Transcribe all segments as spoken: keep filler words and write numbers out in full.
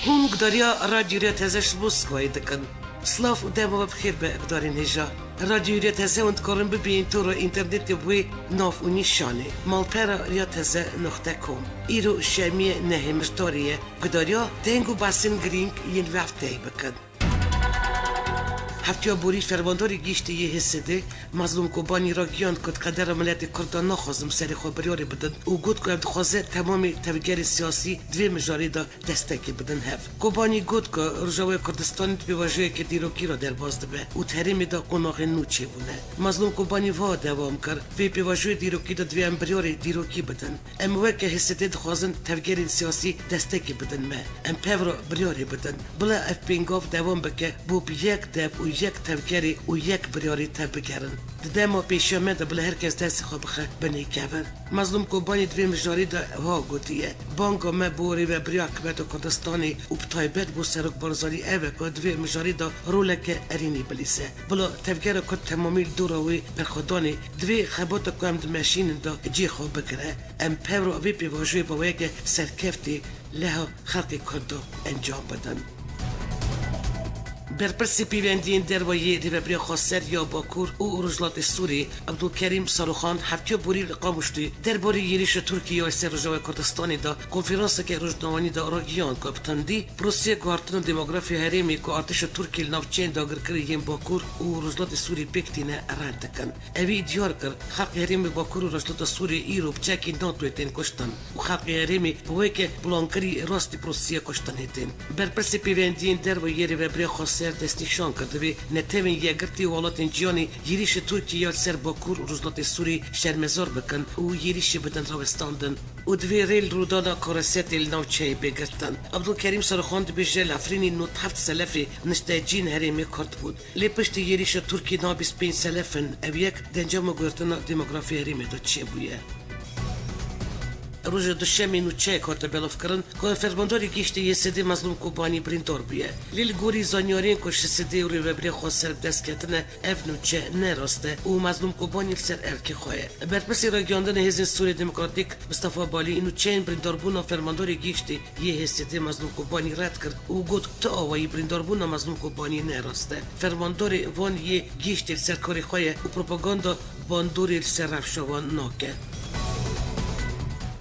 Hûn gudariya Radyo Rêya Teze ji Moskvayê dikin. Silav û dema we bi xêr be gudarên hêja. Radyo Rêya Teze hûn dikarin bibînin tora înternetê bi wê nav û nîşanê, malpera rêya teze noqte com. Îro şemiyê nehê Mijdarê ye. Gudariya deng û behsên girîng yên vê hefteyê bikin. Heftiya borî fermandarê giştî yê H S D Mazlûm Kobanî ragihand ku di qedera miletê Kurd de naxwazin bi serê xwe biryarê bidin û got ku ew dixwaze temamê tevgerê siyasî di vê mijarê de destekê bidin hev. Kobanî got ku Rojavaya Kurdistanê di pêvajoyeke dîrokî re derbas dibe û di herêmê de qonaxên nû çêbûne. Mazlûm Kobanî wiha dewam kir, vê pêvajoyê dîrokî de divê em biryarê dîrokî bidin. Em weke H S D dixwazin tevgerên siyasî destekê bidin me. Em pevra biryarê bidin. Bila ev pêngav dewam bike, bo bi yek dev û yek tevgerê û yek biryarê tevbigerin. Di dema pêşiya me de bila her kes destê xwe bixe binê kevin. Mazlûm Kobanî di vê mijarê de wiha gotiye, banga me bo rêvebiriya Hikûmeta Kurdistanê û bi taybet bo Serok Barzanî ev e ku di vê mijarê de roleke erênî bilîze. Bila tevgera Kurd temamî li dora wê berxwedanê, divê xebata ku em dimeşînin de cihê xwe bigire. Em pevra vê pêvajoyê bi weke serkeftî leha xelkê Kurd de encam bidin. Berpirsê pêvendiyên derve yê Rêvebiriya Xweser ya Bakur û Rojhilatê Sûrî, Abdulkerîm Saruxan, heftiya borî li Qamişlûyê derbarê êrîşa Tirkiyê ya li ser Rojavaya Kurdistanê de konferanseke rojnamevanî de ragihand ku bi tundî prosesê guhertina demografî ya herêmê ku artêşa Tirkiyê li navçeyên dagirkirî yên Bakur û Rojhilatê Sûrî pêk tîne red dikin. Ewî diyar kir, xelkê herêmê Bakur û Rojhilata Sûriyê îro bi çekên NATOyê tên kuştin û xelkê herêmê bi weke plankirî rastî prosesî ya kuştinê tên. Berpirsê pêvendiyên derve yê Rêvebiriya Xweser destnîşan kir, divê netewên yekgirtî û welatên cîhanê êrîşê Tirkiyê ya li ser Bakur û Rojhilatê Sûriyê şermezar bikin û êrîşê bidin rawestandin û divê rê li rûdana karesetê li navçeyê bê girtin. Abdulkerîm Saruxan dibêje li Efrînê nod heft selefê nişteciyên herêmê Kurd bûn. Lê piştî êrîşa Tirkiyê niha bîst pênc selef in, ev yek di encama guhertina demografî herêmê de çêbûye. Roja Duşemê nûçeyek hate belavkirin ku fermandarê giştî yê H S D Mazlûm Kobanî birîndar bûye. Lê li gorî zanyariyên ku ji H S D û Rêveberiya Xweser bi dest ketine, ev nûçe ne rast e û Mazlûm Kobanî li ser erkê xwe ye. Berpirsê ragihandina Hêzên Sûrê Demokratîk Mistefa Balî nûçeyên birîndarbûna fermandarê giştî yê H S D Mazlûm Kobanî red kir û got, tu awayî birîndarbûna Mazlûm Kobanî ne rast e. Fermandarê van yê giştî li ser karê xwe ye û propaganda bandorê li ser rewşa wan nake.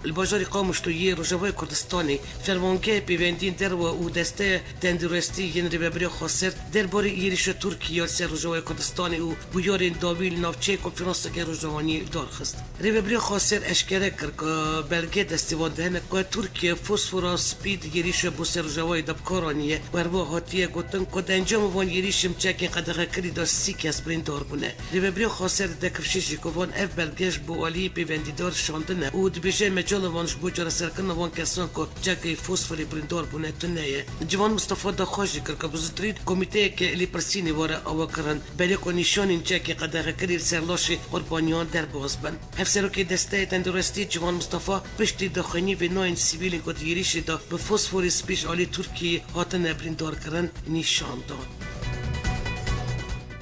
Li bajarê Qamişlo yê Rojavayê Kurdistanê fermangehê pêvendiyên derve û desteya tenduristî yên Rêveberiya Xweser derbarê êrîşa Tirkiyê ya li ser Rojavayê Kurdistanê û bûyerên dawî li navçeyê konferanseke rojnamevaniyê li dar xist. Rêveberiya Xweser eşkere kir ku belge destê wan de hene ku Tirkiye fosfora spî di êrîşa bo ser Rojavayê de bi kar aniye û herwiha hatiye gotin ku di encama van êrîşên çekên qedexekirî de sî kes birîndar bûne. Rêveberiya Xweser dide kifşê jî ku van ev belge ji bo aliyê pêvendîdar şandine û dibêje mecala wan ji bo çareserkirina van kesan ku çekê fosforê birîndar bûne tune ye. Ciwan Mistefa daxwaz jî kir ku bi zûtirî komîteyeke lêpirsînê were avakirin, berê ku nîşanên çekên qedexekirî li ser laşê qurbaniyan derbas bin. Hevserokê Desteya Tenduristî Ciwan Mistefa piştî daxuyanî vênayên sivîlên ku di êrîşê de bi fosforê spî ji alî Tirkiyeyê hatine birîndarkirin nîşan da.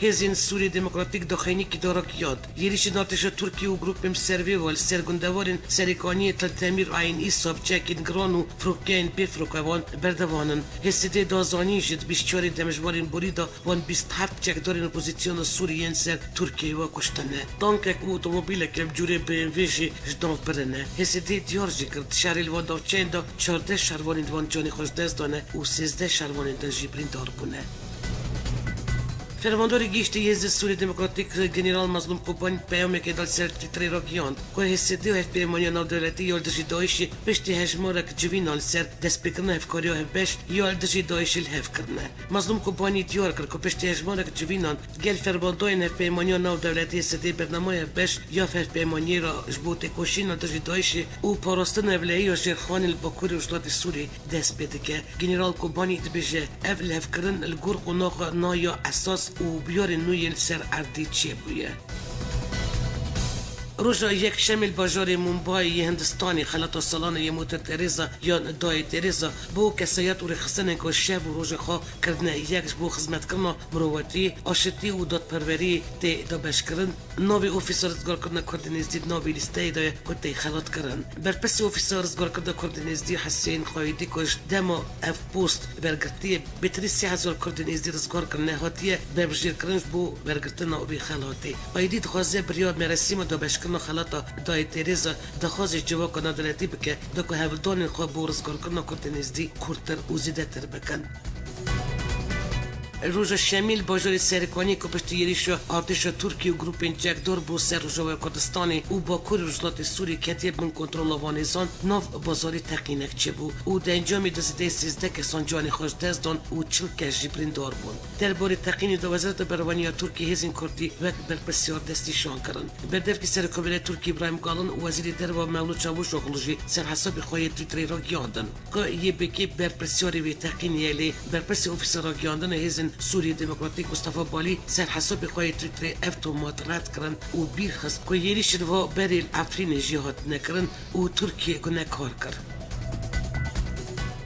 Hêzên Sûriyê Demokratîk daxuyanîkî da ragihand, êrîşên artêşa Tirkiyê û grûpên bi ser vê ve li ser gundewarên Serêkaniyê, Til Temîr, Eyn Îsa bi çekên giran û firokeyên bê firokevan berdewam in. H S D da zanîn jî di bîst çarê demjimêrên borî de wan bîst heft çekdarên opozisyona Sûrî yên ser Tirkiyeyê ve kuştine. Tankek û otomobîleke bi cûrê B M W jî ji nav birine. H S D diyar jî kir, di şerê li van navçeyên de çardeh şervanên wan canê xwe ji dest dane û sêzdeh şervanên din jî birîndar bûne. Fermandarê Giştî yê Hêzên Sûriyê Demokratîk General Mazlûm Kobanî peyamekê da li ser Twitterê ragihand ku H S D û Hevpeymaniya Navdewletî ya li dijî DAIŞê piştî hejmarek civînan li ser destpêkirina hevkariya hevbeş ya li dijî DAIŞê li hev kirine. Mazlûm Kobanî diyar kir ku piştî hejmarek civînan gel fermandayên Hevpeymaniya Navdewletî H S D bernameya hevbeş ya hevpeymaniyê re ji bo têkoşîna dijî DAIŞê û parastina ewlehiya jêrxanên li Bakurê Rojhilatê Sûriyê dest pê dike. General Kobanî dibêje, ev lihevkirin li gor qonaxa naya esas û bûyerên nû yên li ser erdê çêbûye. Roja Yekşemê li bajarê Mumbai yê Hindistanê xelata salane yê Motir Tereza yan Dayê Tereza bo kesayet û rêxistinên ku şev û rojê xwe kirdine yek ji bo xizmetkirina mirovatiyê, aşitî û dadperweriyê tê dabeşkirin. Navê Ofîsa Rizgarkirina Kurdên Êzdî di navê lîsteyê de ye ku tê xelatkirin. Berpirsê Ofîsa Rizgarkirina Kurdên Êzdî Huseyîn Qayîdî ku ji dema ev post wergirtiye, bêtirî sê hezar Kurdên Êzdî rizgar kirine, hatiye berbijêrkirin ji bo wergirtina vê xelatê. Qayîdî dixwaze biryar merasîma dabeşkirina xelata Dayê Tereza daxwazê civaka nedaletî bike, da ku hevldanên xwe bo rizgarkirina Kurdên Êzdî kûrtir û zêdetir bikin. Roja Şemî li bajarê Serêkaniyê ku piştî êrîşa artêşa Tirkiyê û grûpên çekdar bo ser Rojavaya Kurdistanê û Bakurê Rojhilatê Sûriyê ketiye bin kontrola van hêzan, nav bazarê teqînek çêbû û di encamê de zêdeyî sêzdeh kesan canê xwe ji dest dan û çil kes jî birîndar bûn. Derbarê teqînê de Wezareta Berevaniya Tirkiyê hêzên Kurdî wek berpirsiyar destnîşan kirin. Berdevkî Serokkomelê Tirkiyê Îbrahîm Kalin û Wezîrê Derve Mevlût Çavuşoglu jî ser hesabê xwe yê Twitterê ragihiyandin ku Y P G berpirsiyarê vê teqînê ye, lê berpirsê Ofîsa Ragihiyandina Hêzên Sûriyê Demokratîk Mustafa Balî ser hesabê xwe yê Twitterê ev tomat red kirin û bîr xist ku êrîşên va berê li Efrînê jî hatine kirin û Tirkiye gunekar kir.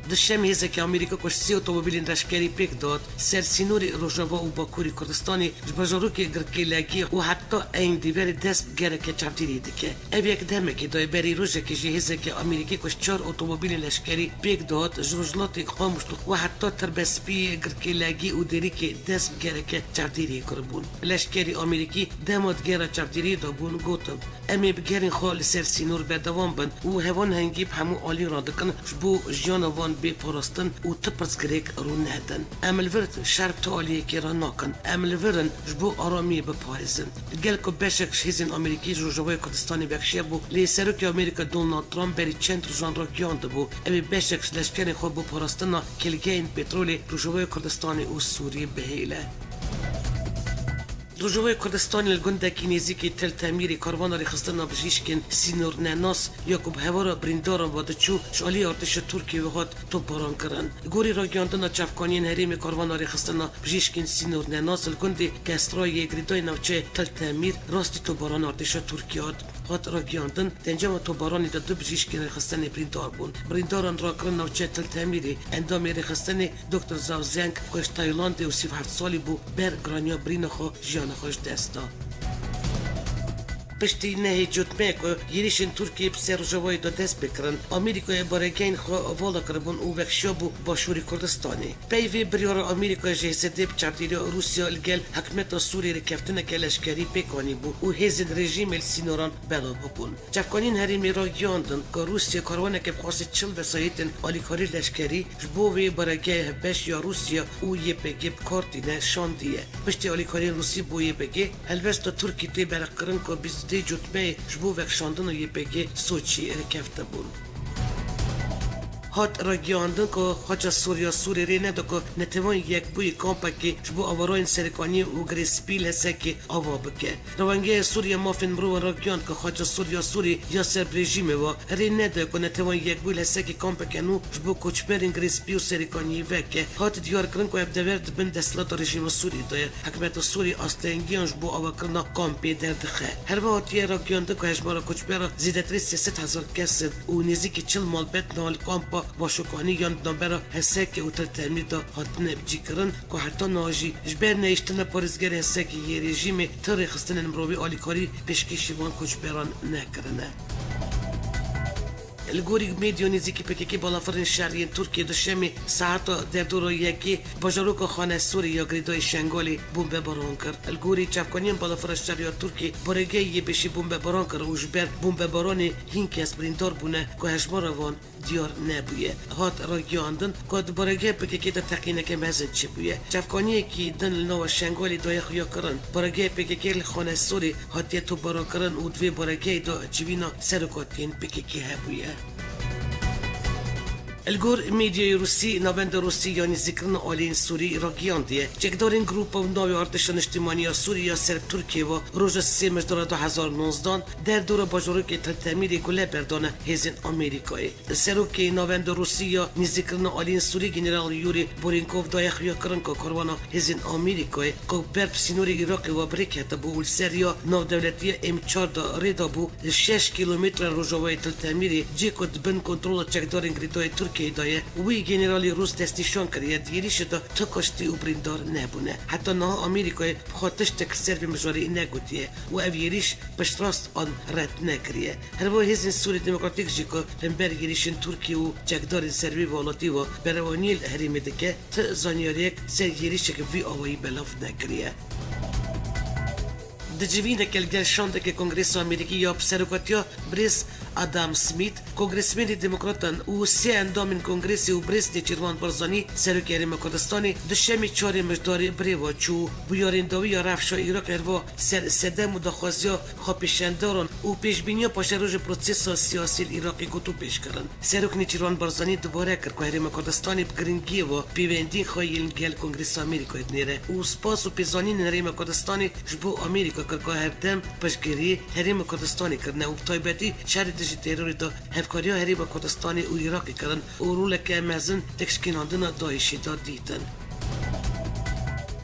Duşemê hêzeke Amerîka ku sê otomobîlên leşkerî pêk dihat, ser sînorê Rojava û Bakurê Kurdistanê ji bajarokê Girkê Legî û heta Eyn Dîverê dest bi gereke çavdêriyê dike. Ev yek demekê daye, berî rojekê jî hêzeke Amerîkî ku ji çar otomobîlên leşkerî pêk dihat, ji rojhilatê Qamişlo û heta Tirbespiyê, Girkê Legî û Dêrikê dest bi gereke çavdêriyê kiribûn. Leşkerî Amerîkî dema di gera çavdêriyê de bûn, gotin, Em ê bi gerên xwe li ser sînor berdewam bin û hevalên hingî bi hemû alî re dikin ji bo jiyana van bê parastin û ti pirsgirêk rû nedin. Em li vir şer bi ti aliyekê re nakin. Em li vir in ji bo aramiyê biparêzin. Gel ku beşek ji hêzên Amerîkî ji Rojavayê Kurdistanê vekşiyabû, lê Serokê Amerîka Donald Trump berî çend rojan ragihiyandibû, ew ê beşek ji leşkerên xwe bo parastina kêlgeyên petrolê Rojavayê Kurdistanê û Sûriyê bihêle. Rojavayê Kurdistanê li gundekî nêzîkî Til Temîrê karvana rêxistina bijîşkên sînornenas ya ku bi hevara birîndaran ve diçû, ji alî artêşa Tirkiyê ve hat topbaran kirin. Gorî ragihiyandina çavkaniyên herêmê, karvana rêxistina bijîşkên sînornenas li gundê Kesra yê girêdayî navçeyê Til Temîr rastî topbarana artêşa Tirkiyê hat. Hat ragihiyandin, di encama topbaranê de du bijîşkên rêxistinê birîndar bûn. Birîndaran rakirin navçeya Til Temîrê, endamê rêxistinê Doktor Zao Zeng ku ji Taylandê û sî û heft salî bû, ber giraniya birîna xwe jiyana xwe ji dest da. Piştî nehê cotmeyê ku êrîşên Tirkiyê bi ser Rojavayê de dest pê kirin, Amerîkayê baregehên xwe vala kiribûn û vekşiyabû Başûrê Kurdistanê. Peyvê biryara Amerîkayê ji Hêsedê bi çavdêriya Rûsya li gel hikûmeta Sûriyê rêkeftineke leşkerî pêk anîbû û hêzên rejîmê li sînoran belav bûbûn. Çavkaniyên herêmê ragihiyandin ku Rûsya karwaneke bi xarsê çil vesayîtên alîkarî leşkerî ji bo vê baregehê hevbeş ya Rûsya û Y P G bi kar tîne şandiye. Piştî alîkariyên Rûsî bo Y P G, helwesta Tirkî tê bereqkirin ku bîst dê cotmeyê ji bo vekşandina Y P G Soçî rêkeftibûn. Hat ragihiyandin ku Xaça Sûriya Sûrî rê neda ku Netewên Yekbûyî kampekê ji bo awarayên Serêkaniyê û Girê Spî li Hesekê ava bike. Rêwengeya Sûriya Mafên Mirovan ragihiyand ku Xaça Sûriya Sûrî ya ser bi rejîmê ve rê neda ku Netewên Yekbûyî li Hesekê kampeke nû ji bo koçberên Girê Spî û Serêkaniyê veke. Hat diyarkirin ku ev dever di bin desthilata rejîma Sûrî de ye. Hikûmeta Sûrî astengiyan ji bo avakirina kampê derdixe. Herve hatiye ragihiyandin ku hejmara koçberan zêdetirî sê sed hezar kes in û nêzîkî çil malbet niha li kampa Başokanî yan di navbera Hesekê û Til Temîr de hatine bicîkirin ku heta niha jî ji ber nehiştina parêzgerê Hesekê yê rejîmê ti rêxistinên mirovî alîkarî pêşkêşî van koçberan nekirine. Li gorî medya nêzîkî P K K, balafirên şerî yên Tirkiyê duşemê saeta derdora yekê bajaroka Xanesorê ya girêdayî Şengalê bombebaran kir. Li gorî çavkaniyên balafira şerî ya Tirkiyê, baregehê yê beşî bombebaran kir û ji ber bombebaranê hîn kes birîndar bûne ku hejmara van diyar nebûye. Hat ragihandin ku di baregehê P K K de teqîneke mezin çêbûye. Çavkaniyekî din li nava Şengalê daye xuyakirin. Baregehê P K K li Xanesorê hatiye topbarankirin û di vê baregehê de civîna serokatiyên P K K hebûye. Li gor medyayê Rûsî, Navenda Rûsî ya Nêzîkirina Aliyên Sûrî ragiyandiye, çekdarên grûpa bi navê Artêşa Niştimanî ya Sûrî ya ser bi Tirkiyê ve roja sê Mijdara du hezar nozdan derdora bajarokê Til Temîrê gule berdane hêzên Amerîkayê. Serokê Navenda Rûsî ya Nêzîkirina Aliyên Sûrî General Yurî Borinkov daye xuyakirin ku karwana hêzên Amerîkayê ku ber bi sînorê Iraqê ve bi rê ketibû û li ser ya navdewletî ya M çar de rê dabû, li şeş kîlometre rojavayê Til Temîrê, cihê ku di bin kontrola çekdarên girêdayî Tirkiyeyê de ye, wî generalê Rûs destnîşan kiriye, di êrîşê de tu kuştî û birîndar nebûne. Heta niha Amerîkayê bi xwe tiştek li ser vê mijarê negotiye û ev êrîş piştrast an red nekiriye. Herwiha Hêzên Sûrî Demokratîk jî ku hember êrîşên Tirkiye û çekdarên ser vê welatî ve berevaniyê li herêmê dike, ti zanyariyek ser êrîşeke vî awayî belav nekiriye. Di civîneke li gel şandeke Kongresa Amerîkî ya bi serokatiya birêz Adam Smith, kongresmenê demokratan û sê endamên Kongresê û birêz Nêçîrvan Barzanî, serokê Herêma Kurdistanê, duşemê çarê Mijdarê bi rê ve çû. Bûyerên dawî ya rewşa Iraqê herva ser sedem û daxwaziya xwepêşandaran û pêşbîniya paşeroja prosesa siyasî li Iraqê gotûbêj kirin. Serok Nêçîrvan Barzanî dubare kir ku Herêma Kurdistanê bi giringiyê ve pêwendiyên xwe yên li gel Kongresa Amerîkayê dinêre û spas û pêzanînên Herêma Kurdistanê ji bo Amerîka kir ku hevdem piştgirî Herêma Kurdistanê kirine û bi taybetî şerê dijî terorê de hevkariya Herêma Kurdistanê û Iraqê kirin û roleke mezin têkşikînandina DAIŞê de dîtin.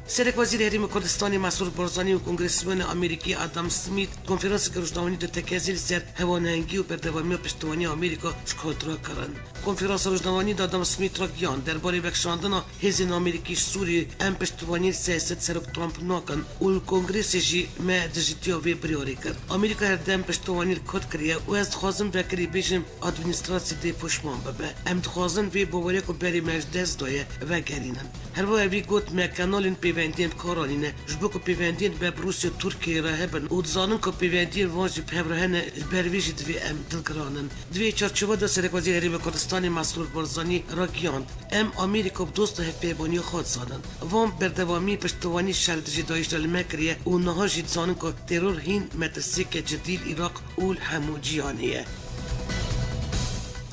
Serekwezîrê Herêma Kurdistanê Mesûd Barzanî û Kongresmenê Amerîkî Adam Smith konferanseke rojnamevanî de tekezî li ser hewanehengî û berdewamiya piştevaniya Amerîka ji xwe dirakirin. Konferansa rojnamevanî de Adam Smith ragihand, derbarê vekişandina hêzên Amerîkî ji Sûriyê, em piştevaniya siyaseta Serok Trump nakin û li Kongresê jî me dijîtiya vê biryarê kir. Amerîka hevdem piştevanî li Kurd kiriye û ez dixwazim vekirî bêjim, administrasyê dê poşman bibe. Em dixwazin vê bawerê ku berê me ji dest daye, vegerînin. Her wiha vî got, me kanalên pêvendiyên bi kar anîne, ji bo ku pêvendiyên me bi Rûsya û Tirkiyeyê re hebin û dizanin ku pêvendiyên van jî bi hev re hene, ji ber vê jî divê em dilgiran in. Di vê çarçoveya de Serekwezîrê Herêma Kurdistanê Mesrûr Barzanî ragihand, em Amerîka bi dost û hevpeymaniya xwe dizanin. Van bi berdewamî piştevanî şer dijî DAIŞ re li me kiriye û niha jî dizanin ku teror hîn metirsiyeke cidî li Iraq û li hemû cîhanê ye.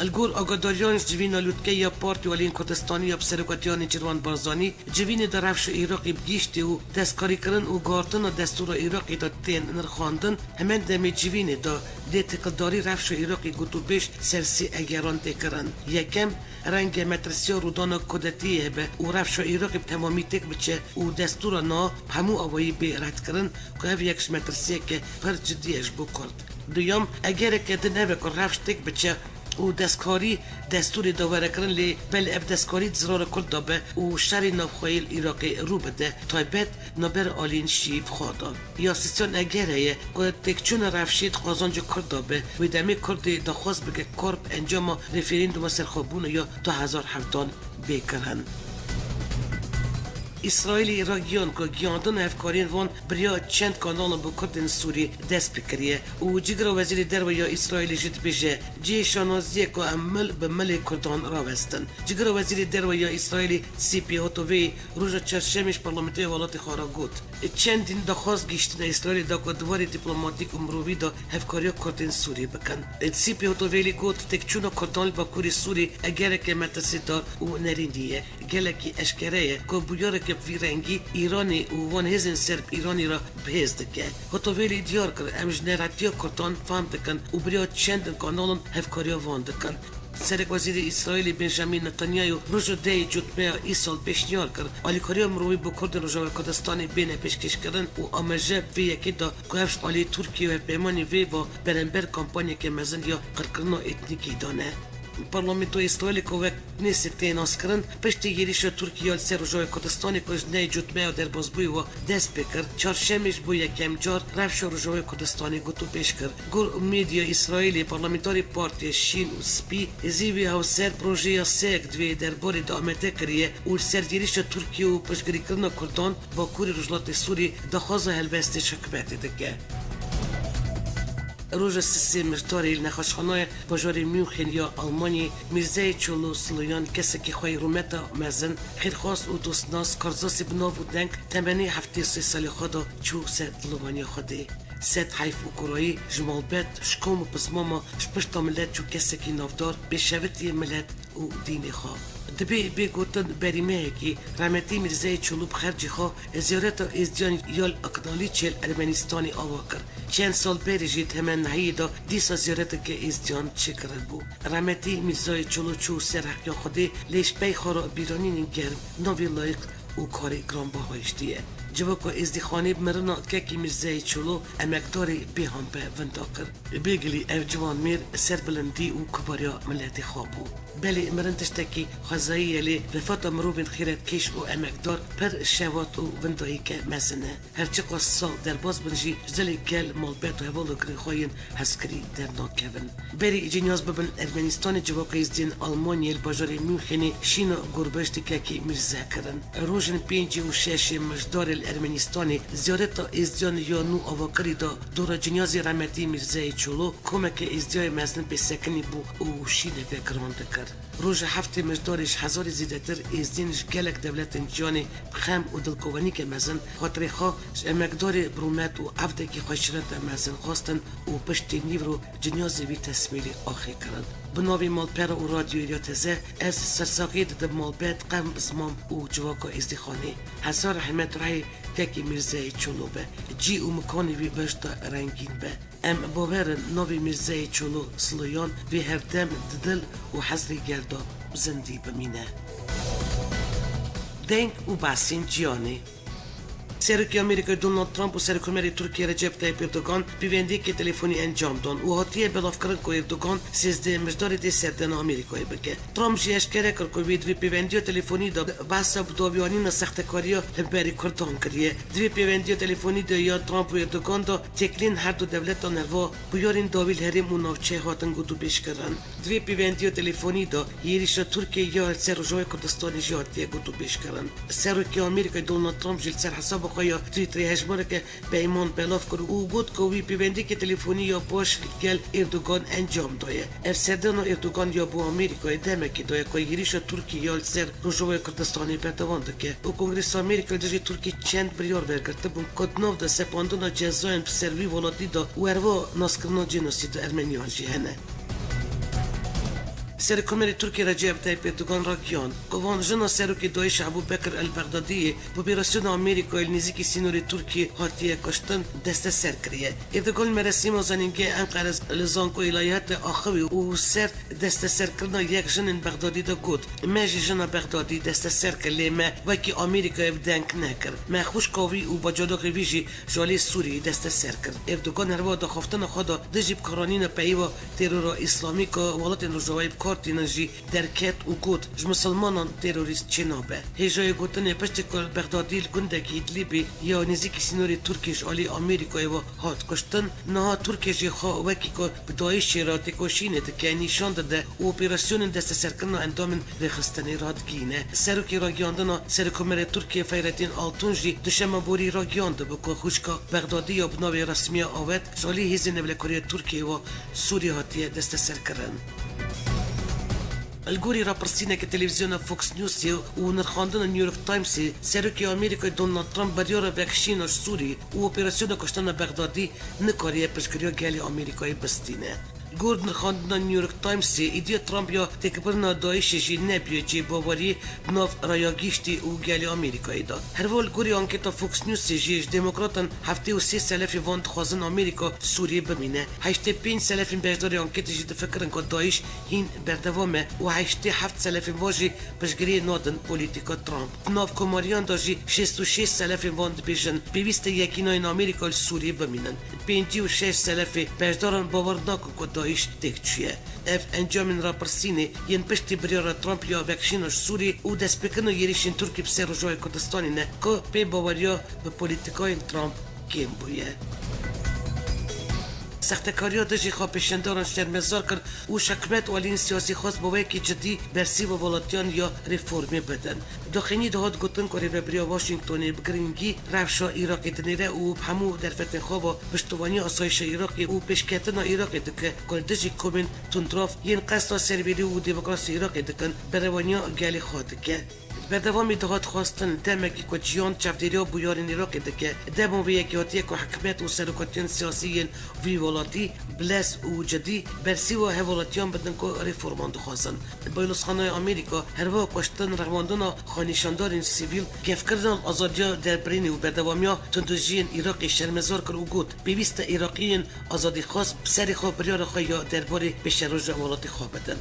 Li gor agadariyan ji civîna lûtke ya Partî Aliyên Kurdistanî ya bi serokatiya Nêçîrvan Barzanî, civînê de rewşa Iraqê bi giştî û destkarîkirin û guhartina destûra Iraqê de tên nirxandin, hemen demê civînê de dê têkildarî rewşa Iraqê gotûbêj ser sê egeran tê kirin. Yekem, renge metirsiya rûdana kudetiyê hebe û rewşa Iraqê bi temamî têk biçe û destûra niha bi hemû awayî bê redkirin ku ev yek ji metirsiyeke pir cidî ye ji bo Kurd. Duyem, egereke din ev e ku rewş têk biçe û destkarî destûrê de were kirin, lê belê ev destkarî di zirara Kurd de be û şerê navxweyî li Iraqê rû bide, taybet navber aliyên Şîî bi xwe de. Ya sêsiyan eger heye ku têkçûna rewşê di qazanca Kurd de be, wê demê Kurdê daxwaz bike kar bi encama referanduma serxwebûna ya du hezar hevdan bê kirin. Îsraîlê ragiyan ku gihandina hevkariyên van bi riya çend kanalan bo Kurdên Sûrî dest pê kiriye û cîgira Wezîrê Derve ya Îsraîlê jî dibêje, cihê şanaziyê ku em mil bi milê Kurdan rawestin. Cîgira Wezîrê Derve ya Îsraîlê Sîpî Hotoveyê roja çarşemê ji parlamentoya welatê xwe re got, çendîn daxwaz gihîştine Îsraîlê de ku di warê dîplomatîk û mirovî de hevkariya Kurdên Sûrî bikin. Sîpî Hotoveyê got, têkçûna Kurdan li Bakurê Sûrî egereke metirsîdar û nerînî ye. Gelekî eşkere ye ku bûyereke bi vî rengî Îranê û van hêzên ser bi Îranê re bi hêz dike. Hotoveyê diyar kir, em ji neretiya Kurdan fehm dikin û bi riya çendin kanalan hevkariya van dikin. Serekwezîrê Îsraîlê Benjamin Netanyahu roja dehê Cotmeya îsal pêşniyar kir, alîkariya mirovî bo Kurdên Rojava Kurdistanê bêne pêşkêşkirin û amaje vê yekê da ku ev ji alî Tirkiye û hevpeymanên vê ve berember kampanyeke mezin ya qirkirina etnîkî dane. Parlamentoya Îsraîlê ku wek nêsê tê naskirin, piştî êrîşa Tirkiye li ser Rojavayê Kurdistanê ku ji neyê Cotmeya derbasbûyî ve dest pê kir, çarşemê ji bo yekem car rewşa Rojavayê Kurdistanê gotûbêj kir. Gor medya Îsraîlê, parlamenterê Partiya Şîn û Spî, Zîvî Hewser projeya seyek divê derbarê de amade kiriye û li ser êrîşa Tirkiye û piştgirîkirina Kurdan Bakurê Rojhilatê Sûrî daxwaza helbestê ji hikûmetê dike. Roja sisê Mijdarê li nexweşxanaya bajarê München ya Almanyê, Mîrzeyê Çolo Siloyan, kesekî xweyî rûmeta mezin, xêrxwaz û dostnas, karzasê bi nav û deng, temenê heftê sê salê xwe de çû ser dilovaniya Xwedê. Sed heyf û kurayî ji malbet, ji kom û pismama, ji pişta milet çû kesekî navdar, pêşevitiyê milet, û dînê xwe. Dibê bê gotin berî mehekî rehmetî Mîrzeyê Çolû bi xercî xwe ziyareta êzdiyan ya li Aknalîçê li Ermenistanê ava kir. Çend sal berê jî di heman nehiyê de dîsa ziyareteke êzdiyan çêkiribû. Rehmetî Mîrzayê Çolû çû ser heqya Xwedê, lê ji pey xwe re bîranînên germ, navê layiq û karê giranbaha hiştiye. Civaka êzdîxanê bi mirina kekî Mîrzeyê Çolû emekdarê bêhampe winda kir. Bêgilî ev ciwanmêr serbilindî û kibariya miletê xwe bû. Belê mirin tiştekî xwezayî ye, lê vefata mirovên xîretkêş û emekdar pir şewat û windayîke mezin e. Her çiqas sal derbas bin jî ji dilê gel, malbet û hevalgirê xwe yên hezkirî dernakevin. Berî cinyaz bibin Ermenistanê, civaka êzdiyên Almanyayê li bajarê Münxenê şîna gurbiştî kekî Mîrze kirin. Rojên pêncî û şeş ê Mijdarê li Ermenistanê ziyareta êzdiyan ya nû avakirî da dora cinyazê rehmetî Mîrzeyê Çolo komeke êzdiyayê mezin pê sekinî bû û şîneke giran dikir. Roja heftê Mijdarê ji hezarê zêdetir êzdiyên ji gelek dewletên cîhanê bi xem û dilkovenîke mezin xatirê xwe ji emekdarê bi rûmet û evdekî xweşîrete mezin xwestin û piştî nîvro cinyazê wî tesmîlî axê kirin. Bi navê malpera û radyoyê ya teze ez sersaxiyê didim malbet, qewm, zimam û civaka êzdîxanê. Hezar rehmet rihê kekê Mîrzeyê Çolo be, cî û mikanê wî behişta rengîn be. Em bawer in navê Mîrzeyê Çolo siloyan vê hevdem di dil û hezrê gel de zindî bimîne. Deng û behsên cîhanê. Serokê Amerîkayê Donald Trump û Serokkomarê Tirkiyê Recep Tayyip Erdogan pêvendiyeke telefonî encam dan û hatiye belavkirin ku Erdogan sêzdehê Mijdarê dê serdana Amerîkayê bike. Trump jî eşkere kir ku wî di vê pêvendiya telefonî de behsa bidawiyanîna sextekariya li hemberî Kurdan kiriye. Di vê pêvendiya telefonî de ya Trump û Erdogan de têkiliyên her du dewletan heva bûyerên dawî li herêm û navçeyê hatin gotûbêjkirin. Di vê pêvendiya telefonî de êrîşa Tirkiyeyê ya li ser Rojavayê Kurdistanê jî hatiye gotûbêjkirin. Serokê Amerîkayê Donald Trump jî li ser hesaba xwe ya Twitterê hejmareke peyman belav kir û got ku wî pêvendiyeke telefonî ya baş li gel Erdogan encam daye. Ev serdana Erdogan ya bo Amerîkayê demekê daye ku êrîşa Tirkiyê ya li ser Rojavayê Kurdistanê berdewam dike û Kongresa Amerîkayê li dijî Tirkiyê çend biryar wergirtibûn ku di nav de sepandina cezayên bi ser wî welatî de û herwiha naskirina cenosîda Ermeniyan jî hene. Serokkomarê Tirkiyê Recep Tayyip Erdogan ragihand ku van jina serokê DAIŞ Ebû Bekir el-Bexdadiyê bi operasyona Amerîkayê li nêzîkî sînorê Tirkiyê hatiye kuştin, desteser kiriye. Erdogan li merasîma zanîngehê Enqere li Zanko Îlahiyatê axivî û ser desteserkirina yek jinên Bexdadî de got, Me jî jina Bexdadî desteser kir, lê me wekî Amerîkayê bi deng nekir. Me xwişka wî û bacadoxê wî jî ji alî Sûriyeyê desteser kir. Erdogan herwiha daxaftina xwe da dijî bikaranîna peyva terora îslamî ku welatên Rojavayê bi kar tînin jî derket û got, ji misilmanan terorîst çênabe. Hêjayê gotinê, piştî ku Bexdadî li gundekî Îdlîbê ya nêzîkî sînorê Tirkiyê ji alî Amerîkayê ve hat kuştin, niha Tirkiye jî xwe wekî ku bi DAIŞê re têkoşînê dike nîşan dide û operasyonên desteserkirina endamên rêxistinê radigihîne. Serokê ragihandina Serokkomarê Tirkiyê Feyrettin Altun jî duşema borî ragihandibû ku xwişka Bexdadî ya bi navê resmiya Awet ji alî hêzên navlekariya Tirkiyeyê ve Sûriyê hatiye desteserkirin. Li gorî rapirsîneke televîzyona Fox Newsê û nirxandina New York Timesê, Serokê Amerîkayê Donald Trump biryara vekişîna ji Sûriyê û operasyona kuştina Bexdadî nikariye piştgiriya gelê Amerîkayê bistîne. Li gor nirxandina New York Timesê, îdiya Trump ya têkbirina DAIŞê jî nebûye cihê baweriyê di nav rayagihiştî û gelê Amerîkayê de. Herwiha li gorî anketa Fox Newsê jî ji demokratan heftê û sê selefê van dixwazin Amerîka Sûriyê bimîne. Heştê pênc selefên beşdarê anketê jî difikirin ku DAIŞ hîn berdewam e û heştê heft selefên van jî piştgiriyê nadin polîtîka Trump. Di nav komariyan de jî şêst û şêst selefên van dibêjin pêwîst e yekînayên Amerîka li Sûriyê bimînin. Pêncî û şeş selefê beşdaran bawer nakin ku DAIŞ têk çûye. Ev encamên rapirsînê yên piştî biryara Trump ya vekişîna ji Sûriyê û destpêkirina êrîşên Tirkî bi ser Rojavayê Kurdistanê ne ku pê baweriya bi polîtîkayên Trump kêm bûye. Sextekariya dijî xwepêşandaran şermezar kir û ji hikûmet û aliyên siyasî xwest bi wekî cidî bersîva welatiyan ya reformê bidin. Daxuyaniyê de hat gotin ku rêvebiriya Washingtonê bi girîngî rewşa Iraqê dinêre û bi hemû derfetên xwe ve piştevaniya asayişa Iraqê û pêşketina Iraqê dike ku li dijî komên tundrav yên qesta serwêrî û demokrasiyê Iraqê dikin, berevaniya gelê xwe dike. Berdewamî dihat xwestin, demekî ku cîhan çavdêriya bûyerên Iraqê dike. Dema vê yekê hatiye ku hikûmet û serokatiyên siyasî yên vî welatî bilez û cidî bersîva hevwelatiyan bidin ku reforman dixwazin. Baylozxaneya Amerîka herwiha kuştin, revandina xwenîşandarên sivîl, kêfkirina azadiya derbirînê û berdewamiya tundujiyên Iraqê şermezar kir û got, pêwîst e Iraqiyên azadîxwaz bi serê xwe biryara xwe ya derbarê pêşeroja welatê xwe bidin.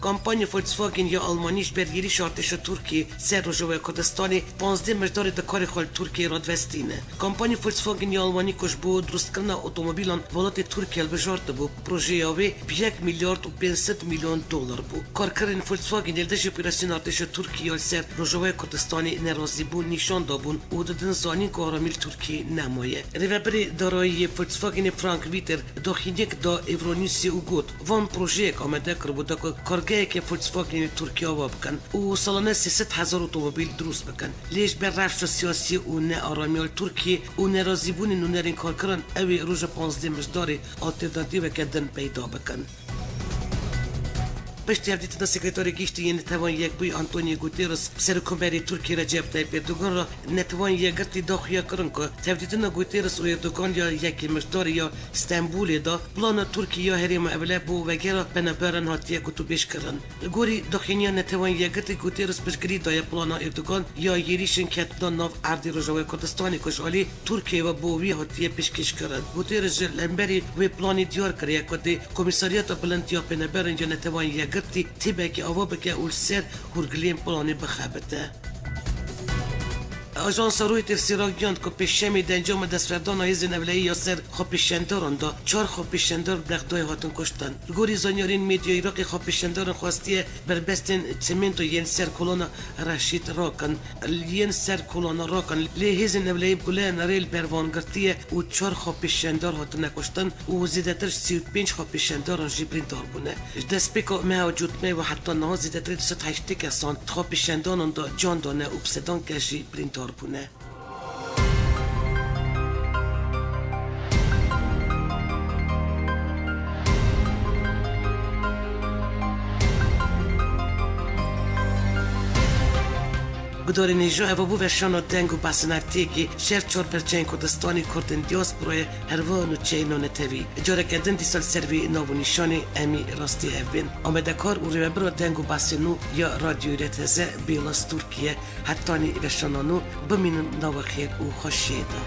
Kampanya Volkswagen ya Almanî ji ber êrîşa artêşa Tirkiyê ser Rojavaya Kurdistanê panzdeh mijdarê di karê xwe li Tirkiyeyê radivestîne. Kampanya Volkswagen ya Almanî ku ji bo dirustkirina otomobîlan welatê Tirkiye hilbijartibû, projeya wê bi yek milyard û pênc sed milyon dolar bû. Karkerên Volkswagenê li dijî operasyona artêşa Tirkiyê ya li ser Rojavaya Kurdistanê nerazîbûn nîşan dabûn û didin zanîn ku aramî li Tirkiyeyê nemaye. Rêvebirê darayî yê Volkswagenê Frank Witter daxuyaniyek da Euronewsê û got, van projeyek amade kiribû da ku kargeheke Volkswagenê li Tirkiye ava bikin û salane sê sed hezar otomobîl dirust bikin. Lê ji ber rewşa siyasî û nearamiya li Tirkiyê û nerazîbûnên nûnerên karkeran ew ê roja panzdeh Mijdarê alternatîveke din peyda bikin. Piştî hevdîtina Sekreterê Giştî yê Netewên Yekbûyî Antonio Guterres bi Serokkomarê Tirkiyê Recep Tayyip Erdogan re, Netewên Yekgirtî daxuya kirin ku hevdîtina Guterres û Erdogan ya yekê Mijdarê ya Stenbolê de plana Tirkiyê ya herêma Ewle bo vegera penaberan hatiye gotûbêjkirin. Li gorî daxuyaniya Netewên Yekgirtî, Guterres piştgirî daye plana Erdogan ya êrîşên ketina nav erdê Rojavayê Kurdistanê ku ji alî Tirkiyeyê ve bo wî hatiye pêşkêşkirin. Guterres jî li hemberî wê planê diyar kiriye ku dê Komîsaryata Bilind ya Penaberan ya Netewên Yekgirtî tîpekî ava bike û li ser hûrgiliyên planê bixebite. Ajansa Reuters ragihand ku pêşemê di encama destwerdana hêzên ewleyî ya ser xwepêşandaran de çar xwepêşandar li Bexdayê hatin kuştin. Li gorî zanyarên medya Iraqê, xwepêşandaran xwestiye berbestên çimento yên ser kolana Reşîd rakin, yên ser kolana rakin, lê hêzên ewleyî bi guleyên rê li ber van girtiye û çar xwepêşandar hatine kuştin û zêdetir ji sî û pênc xwepêşandaran jî birîndar bûne. Ji destpêka meha cotmeyê ve heta niha zêdetirî du sed heştê kesan di xwepêşandanan de can dane û bi sedan kes jî birîndar bûne. Gudarên hêja, eva bû veşana deng û behsên hefteyekê ji her çar perçeyên Kurdistanê, Kurdên diasporayê, herwiha nûçeyên navnetewî. Careke din dîsa li ser vê nav û nîşanê em ê rastî hev bên. Amadekar û rêvebira deng û behsên nû ya Radyoyê R T Z, Bêla Stûrkî ye. Hetanî veşana nû, bimînin nava xêr û xweşiyê de.